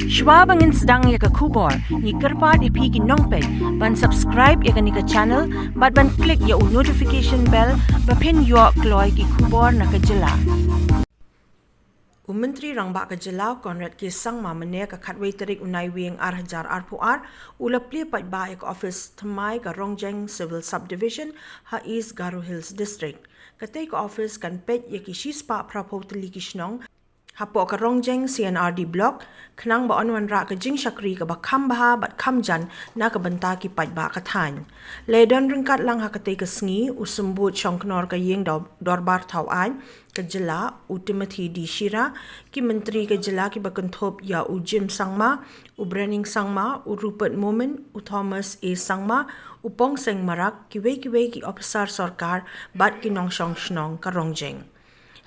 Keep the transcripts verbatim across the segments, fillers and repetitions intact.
Shwa ba ngin sdang ïa ka khubor, ngi kyrpad ïa phi ki nongpeit ban subscribe ïa kane ka channel bad ban click ïa u notification bell ba phin ïoh kloi ki khubor na ka jylla. U Myntri Rangbah ka jylla Conrad K Sangma mynne ka khatwei tarik u Naiwieng ar hajar arphew ar u la plie paidbah ïa ka office thymmai ka Rongjeng Civil Subdivision ha East Garo Hills District. Katei ka office kan peit ïa ki shispah phraphew tylli ki shnong hapoh ka Rongjeng C and R D Block, khnang ba yn wanrah ka jingshakri kaba kham bha bad kham jan na ka bynta ki paidbah ka thaiñ. La don ryngkat lang ha katei ka sngi u Symbud Shongknor ka Ïing Dor-, Dorbar Thawaiñ ka jylla, u Timothy D Shira, ki myntri ka jylla kiba kynthup ïa u Jim Sangma, u Brening Sangma, u Rupert Momin, u Thomas A Sangma, u Pongseng Marak, kiwei kiwei ki ophisar sorkar bad ki nongshong shnong ka Rongjeng.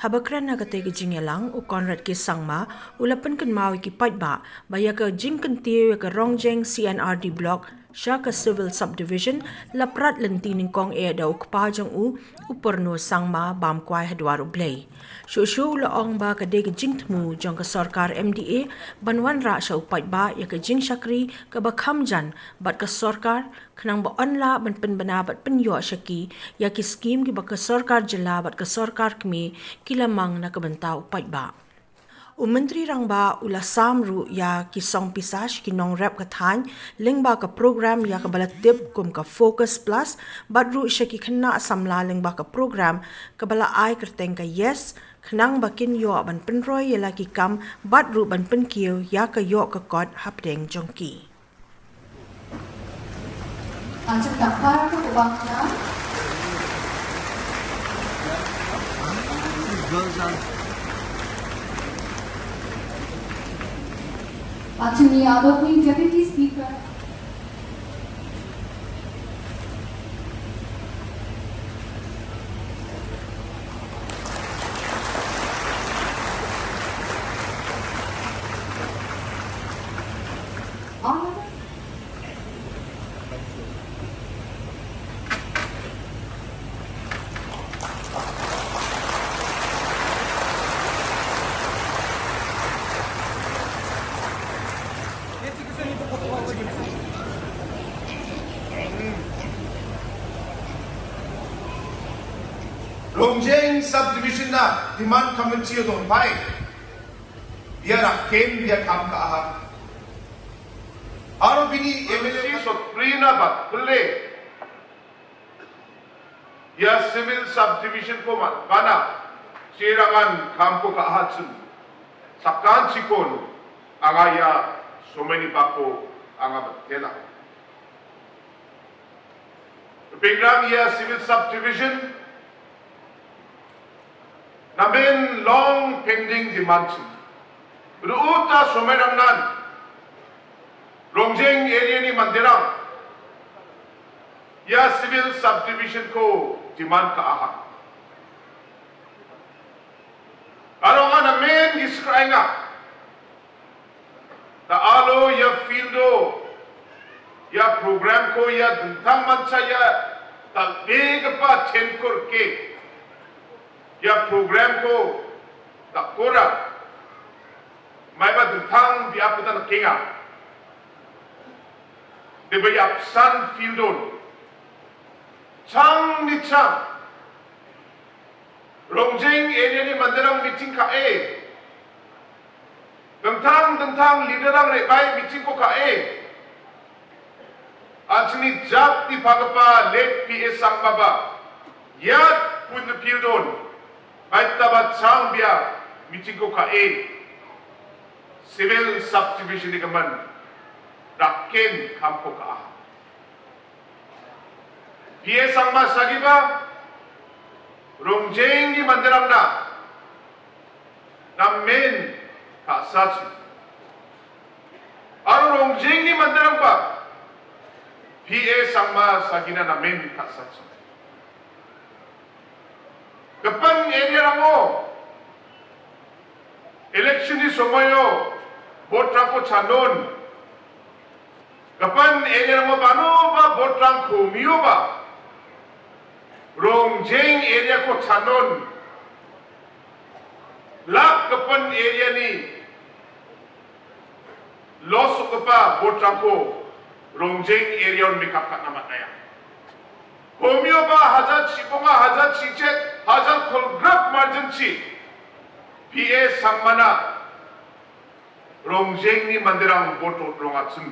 Haba kren ha katei ka jingïalang, u Conrad K Sangma u la pynkynmaw ïa ki paidbah ba ïa ka jingkyntiew ïa ka Rongjeng C and R D Block sha ka Civil Subdivision la prat lynti nyngkong eh da u kpa jong u, u Purno Sangma, bam kwai ha dwar U Blei. Shuh shuh u la ong ba ka dei ka jingthmu jong ka sorkar M D A ban wanrah sha u paidbah ïa ka jingshakri kaba kham jan bad ka sorkar, khnang ba yn lah ban pynbna bad pynïoh sha ki ïa ki skim kiba ka sorkar jylla bad ka sorkar kmie ki la mang na ka bynta u paidbah. U Myntri Rangbah u la sam ruh ïa ki song pisa sha ki nongrep ka thaiñ lyngba ka program ïa kaba la tip kum ka Focus Plus, bad ruh sha ki khynnah samla lyngba ka program kaba la ai kyrteng ka YES, khnang ba kin ïoh ban pynroi ïa la ki kam bad ruh ban pynkiew ïa ka ïoh ka kot hapdeng jong ki. Anchun takpar ko bang na. Anchun ni adopni Deputy Speaker. Honorable Rongjeng Subdivision na demand committee dong bai. Bia rak ken bia kam ka aha. Aro bini M L A si sot prina bat pele. Ïa civil subdivision ko man bana cherangan kam ko ka aha chun. Sakan chikon anga ïa so many bako anga batela. Pengrang ïa civil subdivision namen long pending demand. Ruta somai rangnan Rongjeng area ni Mandirang ïa civil subdivision ko demand ka aha. Arong ana men gi skrai nga. Ta alo ïa field o ïa program ko ïa dentang mancha ïa ta be ka pa ten crore ke ïa program ko ta kora mai ba dentang bi ap ta kinga de ba ïa san field o chang ni chang Rongjeng area ni Mandirang meeting ka e. Dengtang dengtang leader ang rebai meeting ko ka e. Anchuni jat di pagapa late P A Sangma ba ïa pun appeal don. Bai tabat sang bia meeting ko ka e. Civil subdivision ni kaman. Raken kam ko ka a. P A Sangma Sagiba, Rongjeng ni Mandirang na, na men ka sachi. Aro Rongjeng ni Mandirang ba, P A Sangma Sagina na men ka sachi. Kapan area rango. Election ni somoyo, vote rangko chanon. Kapan area rango bano ba vote rangko mio ba. Rongjeng area ko chanon. Lak kapan area ni. Losukpa Botrako Rongjeng area un mikap ka namat naya. Homio ba hajar chibonga, hajar chichet, hajar kolgrap margin chi. P A Sangmana Rongjeng ni mandirang boto rongatsun.